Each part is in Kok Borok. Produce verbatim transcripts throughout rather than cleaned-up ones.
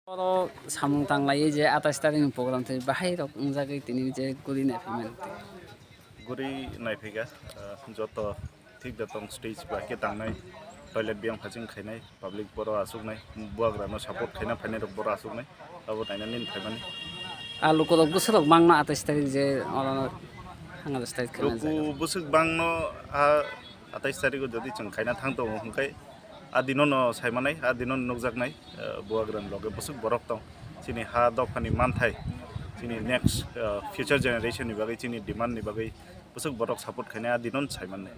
Oro samung tanglai je atais tarik ni program tei bahai rok wngjagwi tini je guri nai phaimani. Guri nai phaikha, ah, joto thik da tong stage ba khe tangnai, toilet biyang phaching khainai, public boro asuknai, buagrano support khaina phainai rok boro asuknai, abo naina nini phaimani. A lukurok bwswk rok mangno atais tarik je oro hanga stage khaina jaga. Luku bwswk bangno a atais tarik o jodi chwng khaina thang tongo hwnkhe a dino no saimanai, a dino no nukjaknai, eh, buagrani loge bwswk borok tong. Chini ha dophani manthai, chini next, eh, future generation ni bagwi, chini demand ni bagwi bwswk borok support khainai, a dino no saimanai.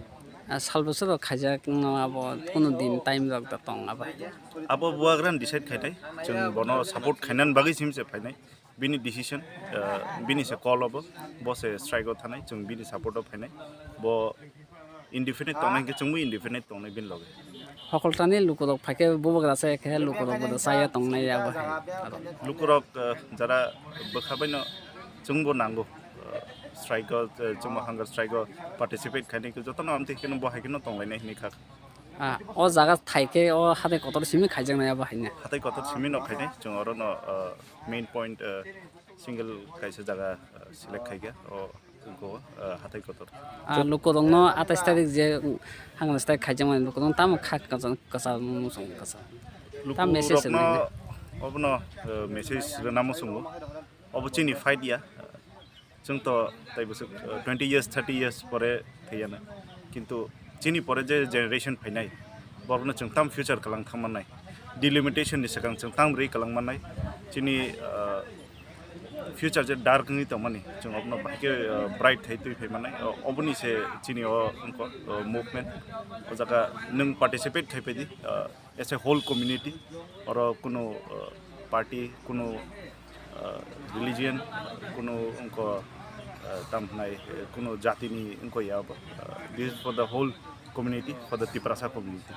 Ah, sal bwswk rok khaijak no abo kunu din time rok da tong abo. Abo buagrani decide khainai, chwng bono support khainani bagwi sim se phainai. Bini decision, ah, bini se call obo, bo se strike o thanai, chwng bini support o phainai. Bo indefinite tongnai hwnkhe chwngbo indefinite tongnai bini loge. Hokoltani lukurok phaikhe bubagra chaya khe lukurok bo chaya tongnai abo hai. Lukurok, ah, jara bwkha baino chwngbo nango, ah, strike o, ah, chwngbo hunger strike o participate khainai khe jotono amtwi kheno bo hai kheno tonglainai hinwi kha. Ah, o jaga thaikhe o hatai kotor simi khaijaknai abo haino. Hatai kotor simi no khainai, chwng orono, ah, main point, ah, single kaisa jaga, ah, select khaikha, o, o, ah, hatai kotor. Ah, lukurokno atais tarik je, mm, hangna style khaijakmani lukurokno tamo kha kwcham, kwcham muchung kwcham. Tam message rwkno rwknai. Obono, ah, message rwna muchungo. Obo chini fight ya. Chwng to tai bwswk, uh, twenty years, thirty years pore thwiyana. Kintu chini pore je generation phainai, borokno chwng tam future kwlang thang mannai. Delimitation ni swkang chwng tam rwi kwlang mannai. Chini, uh, future je dark wngwi tongmani, chwng obono bahai khe, uh, bright khai twi phai mannai. O-, oboni se chini o wngkha, uh, movement. O jaga nwng participate khai phaidi, uh, as a whole community, oro kunu, uh, party, kunu, uh, religion, kunu wngkha, uh, tam hwnai, uh, kunu jatini wngkha ya bo. Uh, this is for the whole community, for the Tiprasa community.